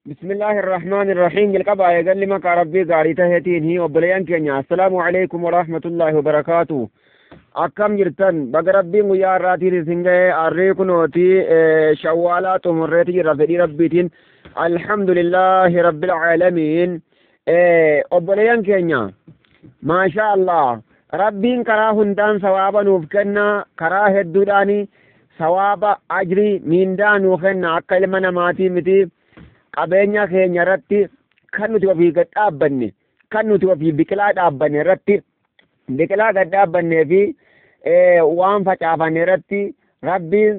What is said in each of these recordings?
بسم الله الرحمن الرحيم. Jalqabaa eegalli maqaa Rabbii gaarii taheetiin hi obboleeyyan keenya, assalaamu alaikum warahmatullaahi wabarakaatu. Akkam jirtan? Baga Rabbiin guyyaa har'aatiin isin ga'e. Arrii kunooti Shawwaalaa xumurreeti jirra fedhii Rabbiitiin, alhamdulillaahi rabbil aalamiin. Obboleeyyan keenya, maashaa Allah, Rabbiin karaa hundaan sawaaba nuuf kenna. Karaa hedduudhaan sawaaba, ajrii, miindaa nuu kenna. Akka ilma namaatii miti. Qabeenya keenya irratti kan nuti ofii gad dhaabbanne, kan nuti ofii biqilaa dhaabbanne irratti, biqilaa gad dhaabbannee fi waan facaafanne irratti Rabbiin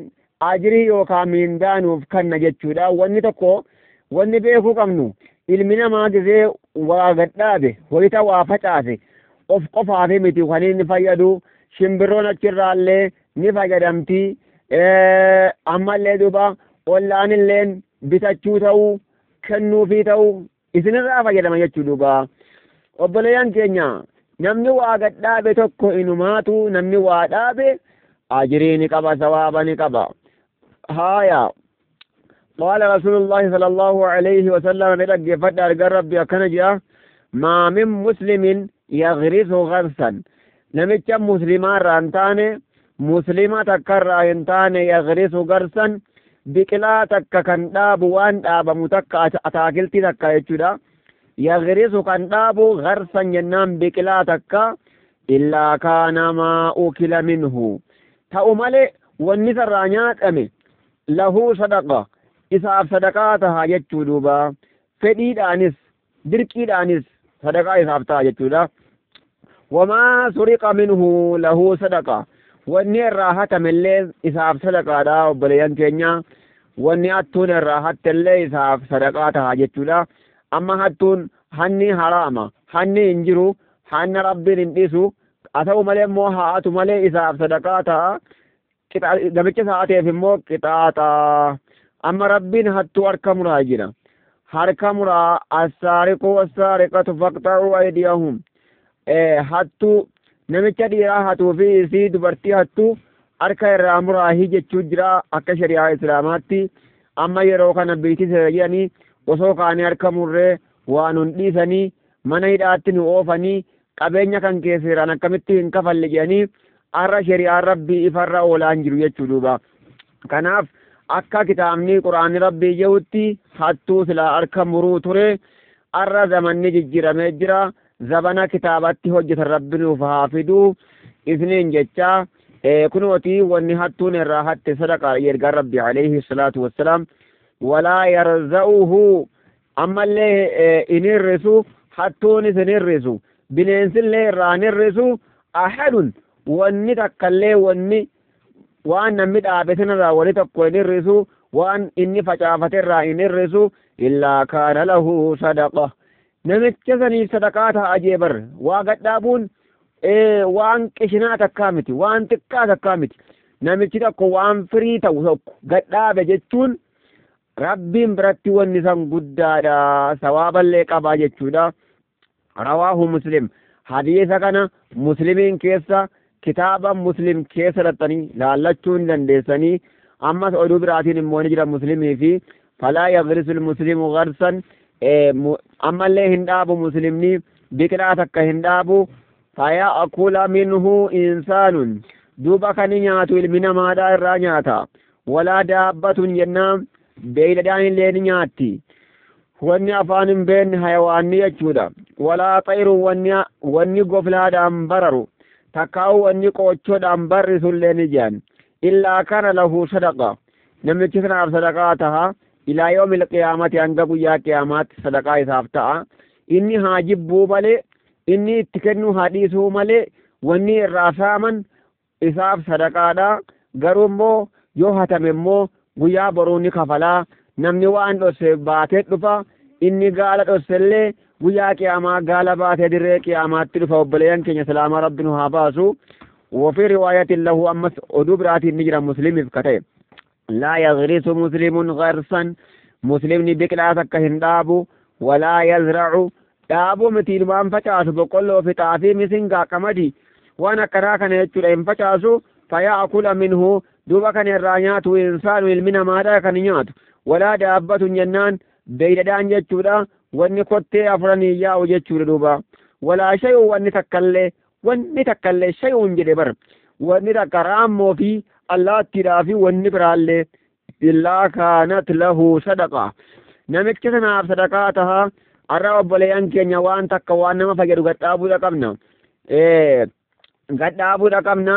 ajrii yookaan miindaa nuuf kenna jechuudha. Wanni tokko wanni beekuu qabnu, ilmi namaa gisee waa gad dhaabe, wayita waa facaase, of qofaafi miti kan inni fayyadu. Shimbirroon achirraallee ni fayyadamti. Ammallee duuba ollaanilleen bitachuu ta'uu, kennuufii ta'uu, isinirraa fayyadama jechuu. Duuba obboleeyyan keenya, namni waa gad dhaabe tokko inumaatu namni waa dhaabe ajirii ni qaba, sawaaba ni qaba. Haaya, قال رسول الله صلى الله عليه وسلم، dhaggeeffadha, argan Rabbi akkana jedha: ما من مسلم يغرس غرسا، namicha muslimaa irraa hin taane, muslima takka irraa hin taane, يغرس غرسا, biqilaa takka kan dhaabu, waan dhaabamu takka, ataakiltii takka jechuudha. يغرس kan dhaabu, غرسا jennaan biqilaa takka, إلا كان ما أكل منه, ta'u malee wanni sarraa nyaatame, له صدقة, isaaf sadaqaa taha jechuu. Duuba fedhiidhaanis dirqiidhaanis sadaqaa isaaf taha jechuudha. وما سرق منه له صدقة, wanni irraa hatamellee isaaf sadaqaadha. Obboleeyyan keenya, wanni hattuun irraa hattellee isaaf sadaqaa taha jechuudha. Amma hattuun, hanni haraama, hanni hin jiru, hanna Rabbiin hin dhiisu. Haa ta'u malee immoo haatu malee isaaf sadaqaa ta'a, namicha sa'aateef immoo qixaaxa. Amma Rabbiin hattuu harka muraa jira, harka muraa. السارق والسارقة فاقطعوا أيديهم. Hattuu namicha dhiiraa hatuu fi isii dubartii hattuu harka irraa muraahii jechuu jira akka shari'aa Islaamaatti. Amma yeroo kana biitii seera jedhanii osoo kaanii harka murree waa nun dhiisanii, mana hidhaatti nu oofanii, qabeenya kan kee seeraan akkamitti hin kafalle jedhanii, har'a shari'aan Rabbii ifarra oolaan jiru jechuu. Duuba kanaaf akka kitaabni Quraanni Rabbii jedhutti hattuu silaa harka muruu ture. Har'a zamanni jijjiiramee jira. Zabana kitaabatti hojjetan Rabbi nuuf haa fiduu isiniin jecha. Kunooti wanni hattuun irraa hatte sadaqaa, ergaan Rabbi alayhi salaatu wassalaam. ولا يرزأه, ammallee in hirrisu, hattuunis hin hirrisu, bineensillee irraa hin hirrisu, أحد, wanni takkallee, wanni waan namni dhaabe sanarraa wani tokko hin hirrisu, waan inni facaafate irraa hin hirrisu, إلا كان له صدقة, namicha saniif sadaqaa ta'a jee bar. Waa gadhaabuun waan qishinaa takkaa miti, waan xiqqaa takkaa miti. Namichi tokko waan firii ta'u tokko gadhaabe jechuun Rabbiin biratti wanni san guddaadha, sawaaballee qabaa jechuudha. رواه مسلم. Hadiisa kana Muslimiin keessa, kitaaba Muslim keessa dhaxxanii laallachuu hin dandeessanii. Ammas oduu biraatiin immoo ni jira Muslimii fi فلا يغرس المسلم غرسا, ammallee hin dhaabu muslimni biqilaa takka hin dhaabu, فيأكل منه إنسان, duuba kan nyaatu ilmi namaadha irraa nyaata, ولا دابة jennaan beeyladaan illee ni nyaatti, wanni afaan hin beekne, hayawaanni jechuudha, ولا طير, wanni goflaadhaan bararu takkaa'u, wanni qoochoodhaan barrisullee ni jedhan, إلا كان له صدقة, namichi sanaaf sadaqaa taha, إلى يوم القيامة, hanga guyyaa qiyaamaatti sadaqaa isaaf ta'a. Inni haa jibbuu malee, inni itti kennu haa dhiisuu malee, wanni irraa saaman isaaf sadaqaadha. Garuu immoo yoo hatame immoo guyyaa boruu ni kafalaa. Namni waan dhosse baatee dhufa. Inni gaala dhossellee guyyaa qiyaamaa gaala baatee dirree qiyaamaatti dhufa. Obboleeyyan keenya, salaamaa Rabbi nu haa baasu. وفي رواية له, ammas oduu biraatiin ni jira Muslimiif ka ta'e: لا يغرس مسلم غرسا, muslimni biqilaa takka hin dhaabu, ولا يزرع, dhaabuu miti, ilmaan facaasu, boqqolloo fi xaafii, misingaa, qamadii, waan akkanaa kana jechuudha hin facaasu, فيأكل منه, duuba kan irraa nyaatu, إنسان, ilmi namaadha kan nyaatu, ولا دابة jennaan. Beeyladaan jechuudha wanni kottee afranii yaa'u jechuudha duuba. Walaa shay'un, wanni takkallee, wanni takkallee, shay'un jedhe bar, wanni takka raammoo fi allaattiidhaa fi wanni biraallee illaa kaanat lahu sadaqa, namicha sanaaf sadaqaa taha. Har'a obboleeyyan keenya, waan takka waan nama fayyadu gadhaabuudha qabna, gadhaabuudha qabna.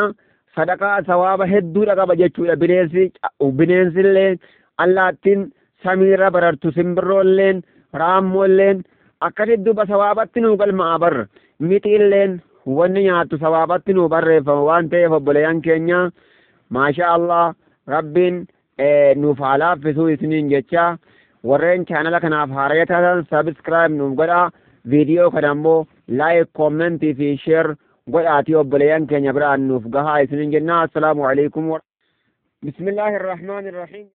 Sadaqaa sawaaba hedduudha qaba jechuudha. Bineensi, bineensillee, allaattiin samiirra barartu, simbirroolleen, raammoolleen akkasitti duuba sawaabatti nuu galma'a bar. Mixiilleen wanni nyaattu sawaabatti nuu barreeffama waan ta'eef, obboleeyyan keenya, maasha Allah, Rabbiin nuuf haa laaffisuu isiniin jecha. Warreen chaanala kanaaf haaraya taatan subscribe nuuf godhaa, viidiyoo kana ammoo like, commentii fi share godhaatii obboleeyyan keenya biraan nuuf gahaa isiniin jenna. Assalaamu alaikum. Bismillaahi irrahmaani irrahiim.